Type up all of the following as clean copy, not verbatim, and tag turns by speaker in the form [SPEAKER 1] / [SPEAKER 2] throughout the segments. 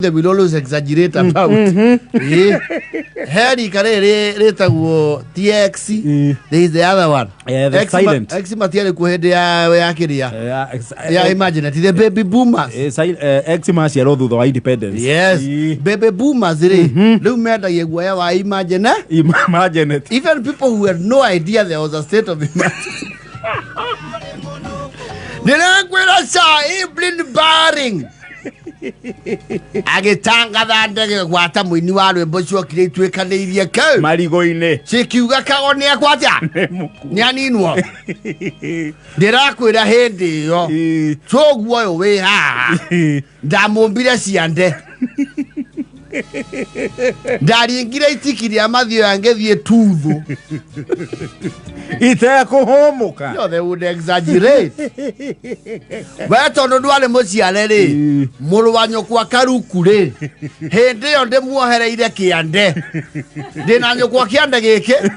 [SPEAKER 1] They will always exaggerate about. Ĩĩ. He rika rĩrĩ rĩtagwo TX. There is the other one.
[SPEAKER 2] Eh, the
[SPEAKER 1] X ma-
[SPEAKER 2] silent.
[SPEAKER 1] X matiarĩ kuo hĩndĩ ya kĩrĩa ya imagine the baby boomers.
[SPEAKER 2] X maciarwo thutha wa independence.
[SPEAKER 1] Yes. Baby boomers rĩ, rĩu mendagia guoya wa imagine.
[SPEAKER 2] Imagine it.
[SPEAKER 1] Even people who had no idea there was a state of emergency. Ndĩrakwĩra ca Evelyn Baring agĩtangatha ndege gwata mũini wa rwĩmbo ciokire ituĩkanĩirie kau
[SPEAKER 2] Marigũ-inĩ.
[SPEAKER 1] Cikiuga kago nĩ akwatĩa nĩ aninwo. Ndĩrakwĩra hĩndĩ ĩyo tũguo ũyũ wĩ haha ndamũmbire ciande, ndaringire itiki rĩa mathioya ngĩthiĩ tuthu.
[SPEAKER 2] Itekũhũmũka.
[SPEAKER 1] No, they would exaggerate. We tondũ ndwarĩ mũciare rĩ, mũrũ wa nyũkwa Karuku rĩ, hĩndĩ ĩyo ndĩmuohereire kĩande, ndĩna nyũkwa kĩande gĩkĩ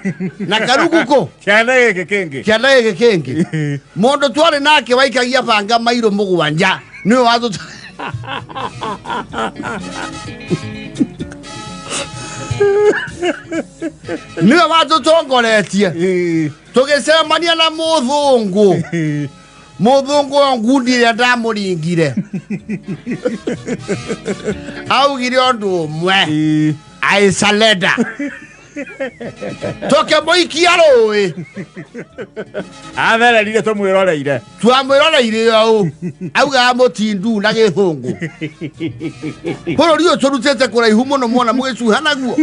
[SPEAKER 1] na Karuku kũ
[SPEAKER 2] Kĩande gĩkĩ kĩngĩ.
[SPEAKER 1] Kĩande gĩkĩ kĩngĩ. Mũndũ twarĩ nake waikagia banga mairũ 7 nĩwe watũ nĩwe watũtongoretie. Tũgĩcemania na mũthũngũ, mũthũngũ ũyũ ngundi ĩrĩa ndamũringire augire ũndũ ũmwe, "I surrender." Tũkĩmũikia rũĩ.
[SPEAKER 2] Athererire tũmwĩroreire.
[SPEAKER 1] Twamwĩroreire ũũ augaga mũtindu na gĩthũngũ, bũrũri ũyũ tũrutĩte kũraihu mũno mwona mũgĩcuha naguo.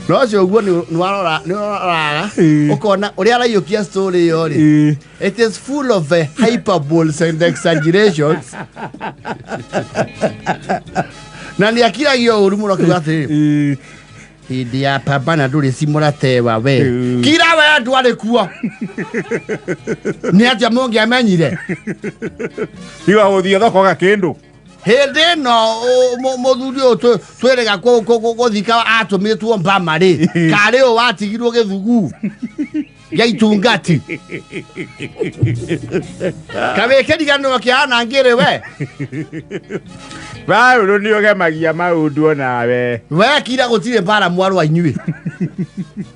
[SPEAKER 1] No ũcio ũguo nĩ warora, nĩ waroraga ũkona ũrĩa araiyũkia story ĩyo rĩ, it is full of hyperboles and exaggerations, na nĩ akiragio ũru mũno akiuga atĩrĩrĩ, hĩndĩ ya pambana ndũrĩ cimũratewa we. Kira we ndwarĩ kuo, nĩ atĩa mũngĩamenyire?
[SPEAKER 2] Tiga gũthiĩ thoko gakĩndũ.
[SPEAKER 1] Hĩndĩ ĩno mũthuri ũyũ twĩrĩga gũthika atũmĩtwo mbama rĩ, karĩ ũyũ watigirwo gĩthugu gĩa itungati kawĩkĩriganĩro kĩhana ngĩrĩ we.
[SPEAKER 2] Paũlũ nĩ ũgemagia maũndũ onawe.
[SPEAKER 1] We kira, gũtirĩ mbara mwarwa inyuĩ.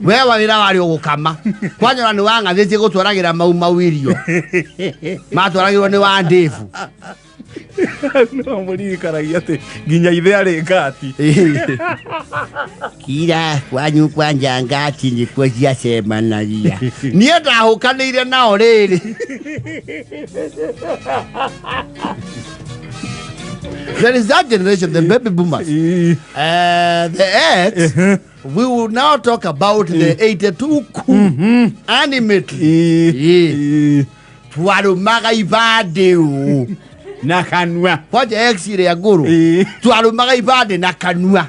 [SPEAKER 1] We wa wĩra warĩ ũgũkama kwanyora nĩ wang'athĩtie gũtwaragĩra mau mau irio matwaragĩrwo nĩ wa ndĩbu.
[SPEAKER 2] No mũririkanagia atĩ nginya ithe arĩ ngati.
[SPEAKER 1] Kira kwanyu kwanja ngati nĩkuo ciacemanagia. Niĩ ndahũkanĩire nao rĩrĩ. There is that generation, the baby boomers. The X, we will now talk about the 82 coup animately. Yeah. Twarumaga ibandĩ ũũ
[SPEAKER 2] na kanua.
[SPEAKER 1] Kwanja X ĩrĩa ngũrũ. Twarumaga ibandĩ na kanua.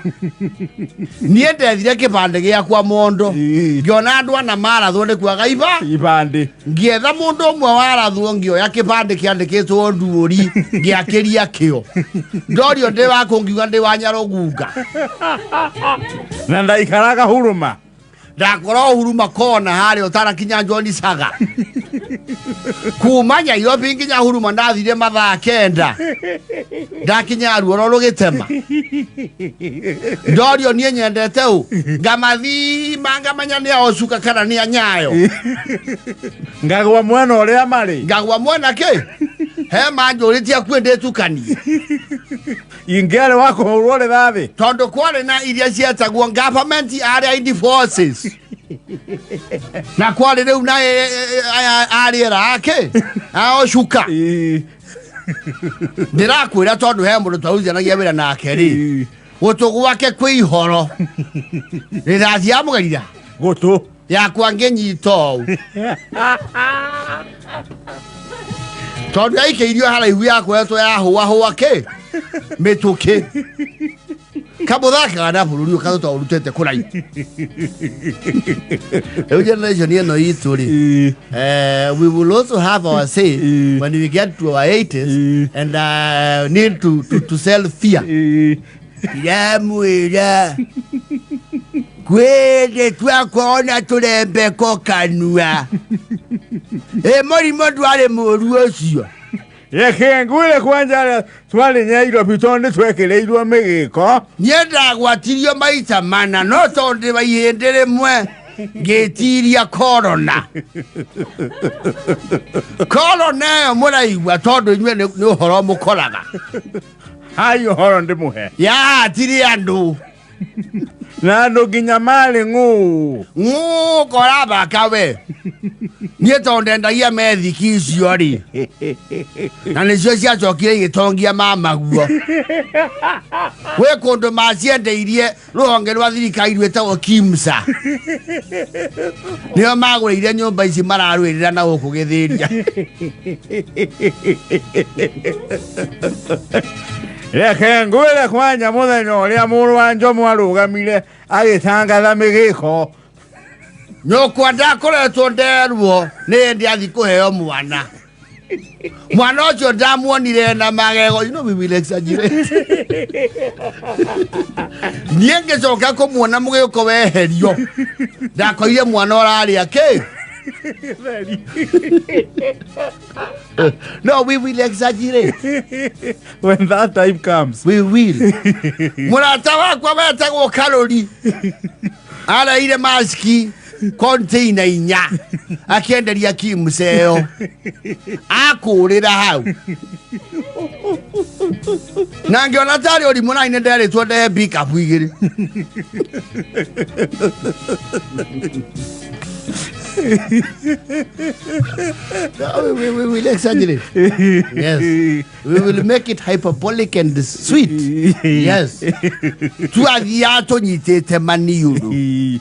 [SPEAKER 1] Niĩ ndethire kĩbandĩ gĩakwa mondo. Ngĩona andũ ana marathwo nĩ kwaga iba
[SPEAKER 2] ibandĩ.
[SPEAKER 1] Ngĩetha mũndũ ũmwe warathwo, ngĩoya kĩbandĩ kĩandĩkĩtwo nduũri, ngĩakĩria kĩo. Ndorio ndĩ wakũ, ngiuga ndĩ wa Nyarũgunga.
[SPEAKER 2] Na ndaikaraga huruma.
[SPEAKER 1] Ndakora Huruma kona harĩa ũtarakinya John Saga. Kuma Nyairobi nginya Huruma ndathire mathaa 9. Ndakinya ruoro rũgĩtema. Ndorio niĩ nyendete ũ, ngamathima ngamenya nĩ a Ocuka kana nĩ a Nyayo.
[SPEAKER 2] Ngagwa mwena ũrĩa marĩ.
[SPEAKER 1] Ngagwa mwena kĩ he manjũrĩtie akuĩ ndĩtukanie.
[SPEAKER 2] Ingĩarĩ wa kũhũrwo rĩthathi.
[SPEAKER 1] Tondũ kwarĩ na iria cietagwo government allied forces na kwarĩ rĩu na aya arĩera ake aocuka. Ndĩrakwĩra tondũ he mũndũ twarutithanagia wĩra nake rĩ, gũtũ gwake kwĩ ihoro, rĩthathi yamũgerira
[SPEAKER 2] gũtũ
[SPEAKER 1] yakwa ngĩnyita ũũ tondũ yaikĩirio haraihu yakoretwo yahũahũa kĩ mĩtũkĩ kamũthakaga na bũrũri ũyũ katũ twaũrutĩte kũraihu. Rĩu generation ĩno itũ rĩ, we will also have our say when we get to our 80s and need to sell fear. Ndĩramwĩra kwĩndĩ twakorwo na tũrembeko kanua ĩ mũrimũ ndwarĩ mũru ũcio.
[SPEAKER 2] Reke ngwĩre kwanja arĩa twarĩ Nyairobi tondũ nĩ twekĩrĩirwo mĩgĩko.
[SPEAKER 1] Niĩ ndagwatirio maita mana no tondũ ndĩ wa ihĩndĩ rĩmwe ngĩtiria korona. Korona ĩyo mũraigua tondũ inyuĩ nĩ nĩ ũhoro mũkoraga.
[SPEAKER 2] Hai ũhoro ndĩmũhe.
[SPEAKER 1] Yahatire andũ.
[SPEAKER 2] Na andũ nginya marĩ ng'ũũ.
[SPEAKER 1] Ng'ũkora baka we. Niĩ tondũ ndendagia methiki icio rĩ. Na nĩcio ciacokire igĩtongia mamaguo. Gwĩ kũndũ maciendeirie rũhonge rwa thirikari rwĩtagwo KIMSA. Nĩo magũrĩire nyũmba ici mararũĩrĩra na gũkũ gĩthĩria.
[SPEAKER 2] Reke ngwĩre kwanja mũthenya ũrĩa mũrũ wa Njomo arũgamire agĩtangatha mĩgĩko.
[SPEAKER 1] Nyũkwa ndakoretwo nderwo nĩ hĩndĩ athi kũheo mwana. Mwana ũcio ndamuonire na magego. You know we will exaggerate. Niĩ ngĩcoka kũmuona mũgĩko weherio. Ndakorire mwana ũrarĩa kĩ? No, we will exaggerate.
[SPEAKER 2] When that time comes.
[SPEAKER 1] We will. Mũrata wakwa wetagwo Karũri areire maski container inya akĩenderia kimseo akũrĩra hau na ngĩona tarĩ ũrimũ na nĩ nderĩtwo ndehe pickup igĩrĩ. No, we will exaggerate. Yes. We will make it hyperbolic and sweet. Yes. Twathiaga tũnyitĩte maniũrũ.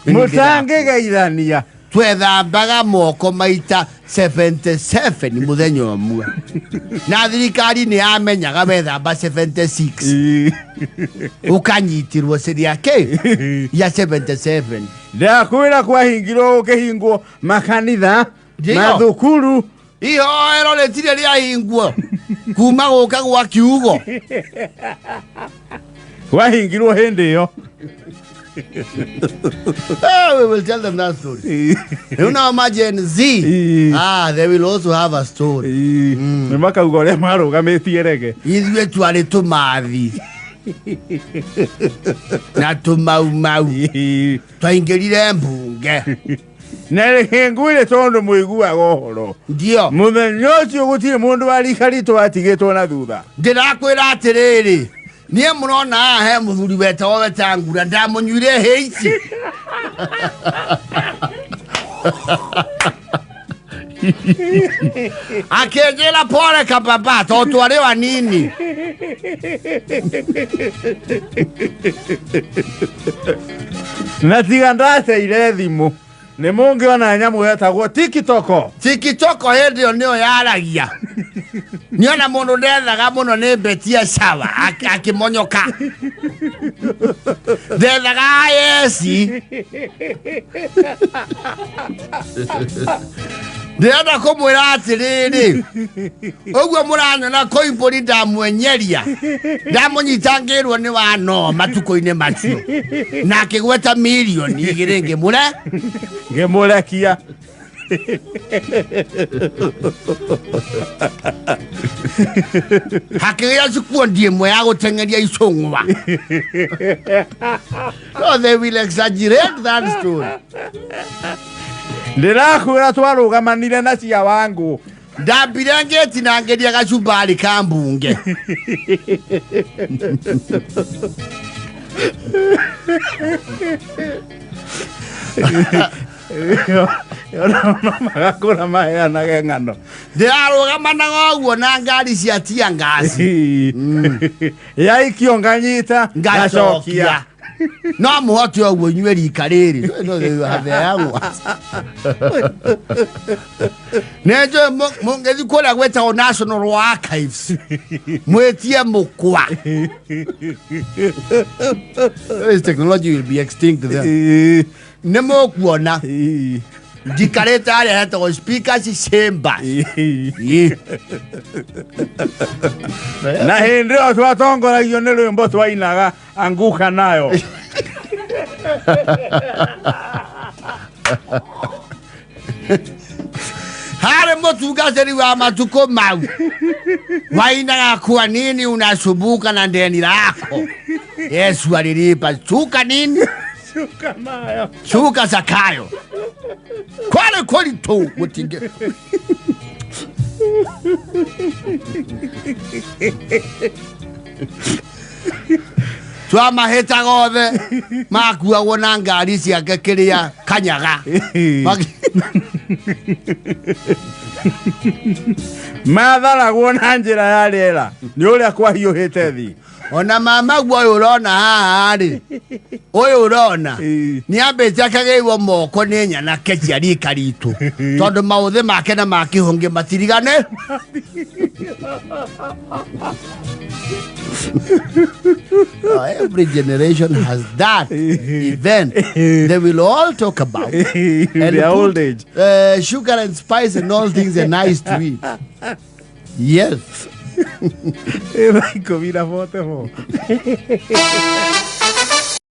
[SPEAKER 2] Mũtangĩgeithania.
[SPEAKER 1] Twethambaga moko maita 77 mũthenya ũmwe. Na thirikari nĩ yamenyaga wethamba 76 ũkanyitirwo ciria kĩ ya 77.
[SPEAKER 2] Ndakwĩra kwahingirwo gũkĩhingwo makanitha,
[SPEAKER 1] Ndio.
[SPEAKER 2] mathukuru.
[SPEAKER 1] Ihoero rĩtirĩ rĩahingwo kuma gũka gwa kiugo.
[SPEAKER 2] Kwahingirwo hĩndĩ ĩyo.
[SPEAKER 1] We will tell them that story. Rĩu nao ma Gen Z, they will also have a story.
[SPEAKER 2] Nĩ makauga ũrĩa marũgamĩtie rege.
[SPEAKER 1] Ithuĩ twarĩ tũmathi na tũmaumau twaingĩrire mbunge.
[SPEAKER 2] Na reke ngwĩre tondũ mũiguaga ũhoro.
[SPEAKER 1] Ndio.
[SPEAKER 2] Mũthenya ũcio gũtirĩ mũndũ wa rika ritũ watigĩtwo na thutha.
[SPEAKER 1] Ndĩrakwĩra atĩrĩrĩ, niĩ mũrona haha he mũthuri wetagwo Wetangula ndamũnyuire hĩ ici. Akĩnjĩra pole kababa tondũ twarĩ o anini.
[SPEAKER 2] Na tiga ndateire thimũ nĩ mũngĩona nyamũ yetagwo tikitoko.
[SPEAKER 1] Tikitoko hĩndĩ ĩyo nĩyo yaragia. Nĩona mũndũ ndethaga mũno nĩ mbetia sawa akĩmonyoka. Ndethaga yesi. Ndĩrenda kũmwĩra atĩrĩrĩ, ũguo mũranyona Koimbũri ndamwenyeria, ndamũnyita ngĩrwo nĩ wa no matukũ-inĩ macio, na akĩgweta mirioni igĩrĩ ngĩmũre.
[SPEAKER 2] Ngĩmũrekia.
[SPEAKER 1] Hakĩgĩa cikuondi ĩmwe ya gũteng'eria icũng'wa. No, they will exaggerate that story.
[SPEAKER 2] Ndĩrakwĩra twarũgamanire na cia wangu.
[SPEAKER 1] Ndambire ngĩtinangĩria gacumbari ka mbunge.
[SPEAKER 2] No magakũra maheanage ng'ano.
[SPEAKER 1] Ndĩrarũgamanaga ũguo na ngari cia tia ngasi.
[SPEAKER 2] Yaikio nganyita
[SPEAKER 1] ngacokia. No mũhote ũguo inyuĩ rika rĩrĩ. No, no, hatheagwo. Nĩ njũĩ mũngĩthiĩ kũrĩa gwĩtagwo National Archives mwĩtie mũkwa. This technology will be extinct then. Nĩ mũkuona njikarĩte harĩa hetagwo speakers chambers. Ĩ.
[SPEAKER 2] Na hĩndĩ ĩyo twatongoragio nĩ rwĩmbo twainaga anguka nayo.
[SPEAKER 1] Harĩ Mũtungatĩri wa matukũ mau wainaga kwa nini unasumbuka na ndeni lako? Yesu alilipa chuka nini?
[SPEAKER 2] Cuka mayo.
[SPEAKER 1] Chuka Zakayo kwale kolitu gutinge. Twamahĩtaga othe makuagwo na ngari ciake kĩrĩa kanyaga.
[SPEAKER 2] Matharagwo na njĩra ya rĩera nĩ ũrĩa kwahiũhĩte thi.
[SPEAKER 1] Ona mama guo ũyũ ũrona haha rĩ, ũyũ ũrona
[SPEAKER 2] Ĩĩ.
[SPEAKER 1] nĩ ambĩte akagĩirwo moko nĩ nyanake cia rika ritũ, tondũ maũthĩ make na ma kĩhũngĩ matirigane. Oh, every generation has that event they will all talk about
[SPEAKER 2] In
[SPEAKER 1] and
[SPEAKER 2] their
[SPEAKER 1] put,
[SPEAKER 2] old age.
[SPEAKER 1] Sugar and spice and all things are nice to eat. Yes.
[SPEAKER 2] Thaa 10:44.